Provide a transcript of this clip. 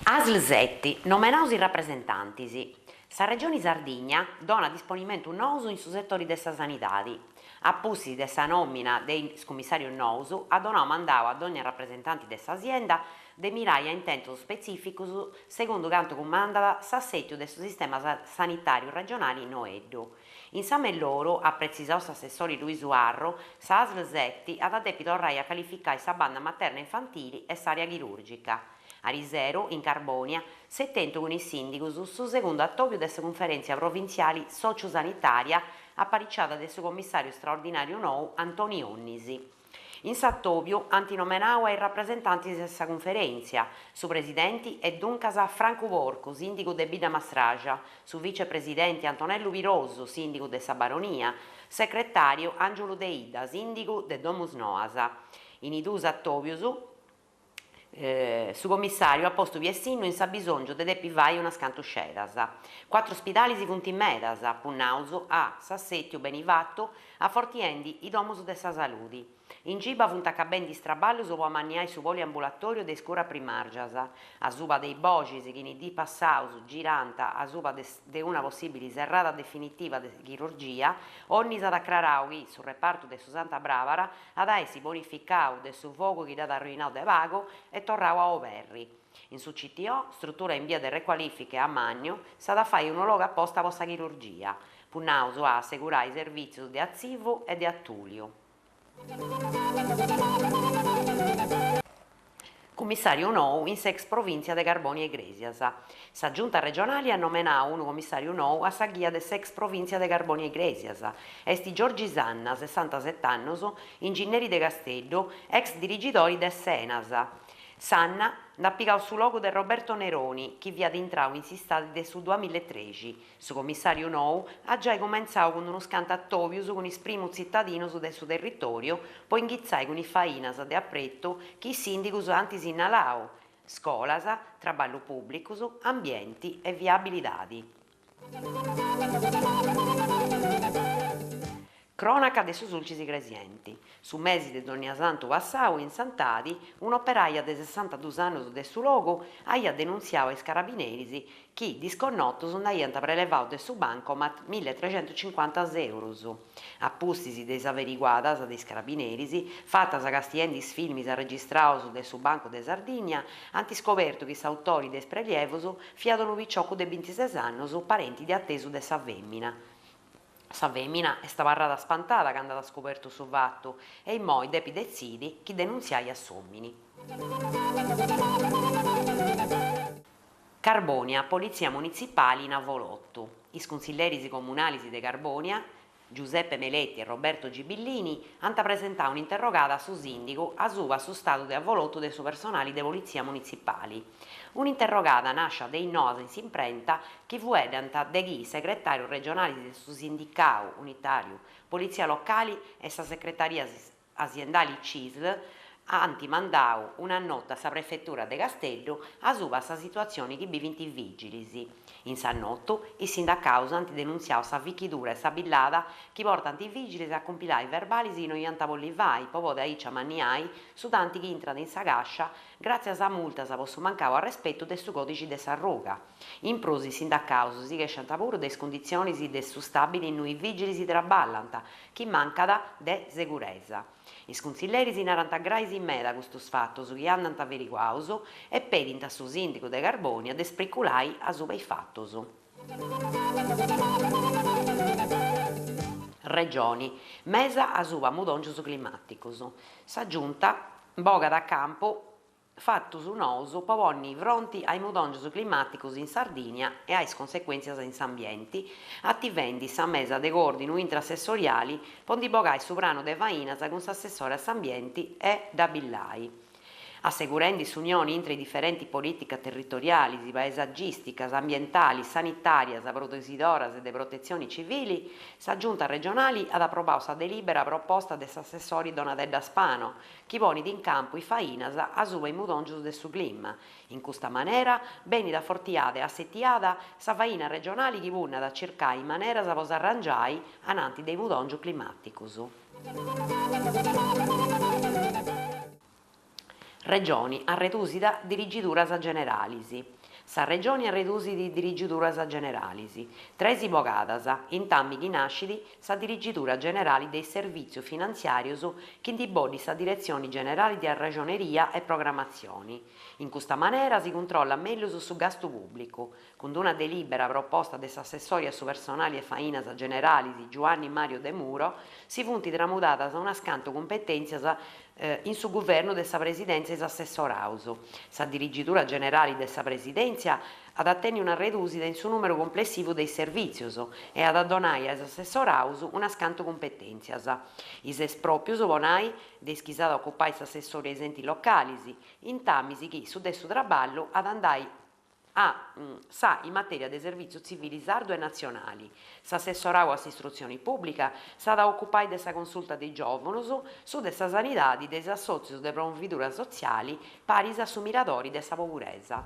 Asl seti, nomenaus is rapresentantis. Sa Regioni Sardigna donat disponimentus nous in su setori de sa sanidadi. A pustis de sa nòmina de is cummissàrius nous, at donau mandau a dònnia rapresentanti de sa sienda de mirai a intentus spetzìficus segundu cantu cumandat s'assètiu de su sistema sanitàriu regionali noeddu. In sa melloru, at pretzisau s'assessori Luisu Arru, sa Asl seti at a depi torrai a calificai sa banda materna infantili e s'àrea chirùrgica. Ariseru, in Carbònia, s'est tentu cun is sìndigus su segundu atòbiu de sa cunferèntzia provintziali sòciu-sanitària apariciada de su commissàriu straordinàriu nou Antoni Onnis. In s'atòbiu ant nomenau a is rapresentantis de sa cunferèntzia, su presidenti est duncas Francu Porcu, sìndigu de Bidda Mastraxa, su vice-presidenti Antonellu Pirosu, sìndigu de sa Baronia, secretàriu Àngiulu Deidda, sìndigu de Domusnoas. In is duus atòbius, Su comissàriu at postu piessinnu in s'abisòngiu de depi fai unas cantu scedas. Cuatru spidalis funt medas, punnaus a s'assètiu beni fatu, afortiendi is domus de sa saludi. In Giba funt acabendi is traballus po amanniai su poliambulatòriu de is curas primàrgias. Asuba de is boxis chi in is diis passaus girant asuba de de una possìbili serrada definitiva de chirurgia, Onnis at acrarau chi su repartu de su Santa Bràbara at a essi bonificau de su fogu chi dd'at arruinau de pagu e torrau a oberri. In su CTO, strutura in bia de recualìfica e ammànniu, s'at a fai unu logu aposta po sa chirurgia. Punnaus a assegurai servìtzius de atzivu e de atùliu. Cummissàriu nou in s'ex provìntzia de Carbònia Igrèsias. Sa Giunta regionali at nomenau unu commissàriu nou a sa ghia de s'ex provìntzia de Carbònia Igrèsias. Est Giorgi Sanna, sessantaset'annus, inginneri de Casteddu, ex dirigidori de s'Enas. Sanna nd'at pigau su logu de Roberto Neroni, chi fiat intrau in s'istadi de su duamillaetrexi. Su commissàriu nou at giai cumentzau cun unus cantu atòbius cun is primus tzitadinus de su territòriu po inghitzai cun is fainas de apretu chi is sìndigus ant sinnalau, scolas, traballu pùblicus, ambienti e viabilidadi. Crònaca de su Sulcis Igresienti. Su mesi de Donniasantu passau, in Santadi, un'operaia de sessantadus annus de su logu aiat denuntziau a is carabineris chi disconnotus nd'aiant prelevau de su bancomat milletrecentucincuanta eurus. A pustis de is averiguadas de is carabineris, fatas castiendi is filmis arregistraus de su Bancu de Sardigna, ant scobertu chi s'autori de is prelievus fiat unu piciocu de bintises annus, parenti de atesu de sa fèmina. Sa fèmina est abarrada spantada candu at scobertu su fatu e immoi depit detzidi chi denuntziai a s'òmini. Carbònia, Politzia Munitzipali in avolotu. Is cunsilleris comunalis de Carbònia, Giuseppe Meletti e Roberto Gibillini, ant presentau un'interrogada a su sìndigu asuba su stadu de avolotu de su personali de Politzia Munitzipali. Un'interrogada nàscia de is noas in s'imprenta chi fueddant de chi is segretàrius regionalis de su Sindicau Unitàriu Politzia Locali e sa Secretaria Aziendali Cisl ant mandau una nota a sa Prefetura de Casteddu asuba sa situatzioni chi bivint is vìgilis. In sa nota, is sindacaus ant denuntziau sa fichidura e sa billada chi portant is vìgilis a cumpilai verbalis chi no iant bolli fai po podi aici amanniai su tanti chi intrat in sa càscia gràtzias a multas po su mancau arrespetu de su còdixi de s'arruga. In prus is sindacaus si chèsciant puru de is cunditzionis de su stàbili innui is vìgilis traballant, chi mancat de seguresa. Is cunsilleris narant grais meda custus fatus chi andant averiguaus e pedint a su sìndigu de Carbònia de spriculai asuba is fatus. Regioni, mesa asuba mudòngius climàticus. Sa Giunta bogat a campu fatus nous po ponni fronti a is mudòngius climàticus in Sardìnia e a is consecuèntzias in s'ambienti, ativendi sa mesa de coordinu intrassessoriali po ndi bogai su pranu de fainas cun s'assessori a s'ambienti e dda billai. Assegurendi s'unioni intre is diferentis polìticas territorialis, paesagìsticas, ambientalis, sanitàrias, produsidoras e de protetzioni civili, sa Giunta regionali at aprobau sa delìbera proposta de s'assessori Donatedda Spano, chi ponit in campu is fainas asuba is mudòngius de su clima. In custa manera benit afortiada e assetiada sa faina regionali chi punnat a circai maneras po s'arrangiai ananti de is mudòngius climàticus. Regioni, arredusida dirigiduras generalis. Sa Regioni arredusit is dirigiduras generalis. Tresi bogadas, intamis chi nascit sa Dirigidura Generali de is Servìtzius Finantziàrius chi ndi boddit sa Diretzioni Generali de Arraxoneria e Programatzioni. In custa manera si cuntrollat mellus su gastu pùblicu. Cun d'una delìbera proposta de s'assessori a su personali e fainas generalis Giuanni Mario Demuro, si funt tramudadas unas cantu cumpetèntzias in su guvernu de sa Presidèntzia a is assessoraus. Sa dirigidura generali de sa Presidèntzia at a tenni una redùsida in su nùmeru cumplessivu de is servìtzios e at a donai a is assessoraus unas cantu cumpetèntzias. Is espròpius po nai de is chi s'at a ocupai s'assessori a is entis localis, intamis chi su de su traballu at a andai a sa in matèria de servìtziu tzivili sardu e natzionali. S'assessorau a s'istrutzioni pùblica s'at a ocupai de sa consulta de is giòvunus, su de sa sanidadi, de is assòtzius de promovidura sotziali, paris a su miradori de sa poburesa.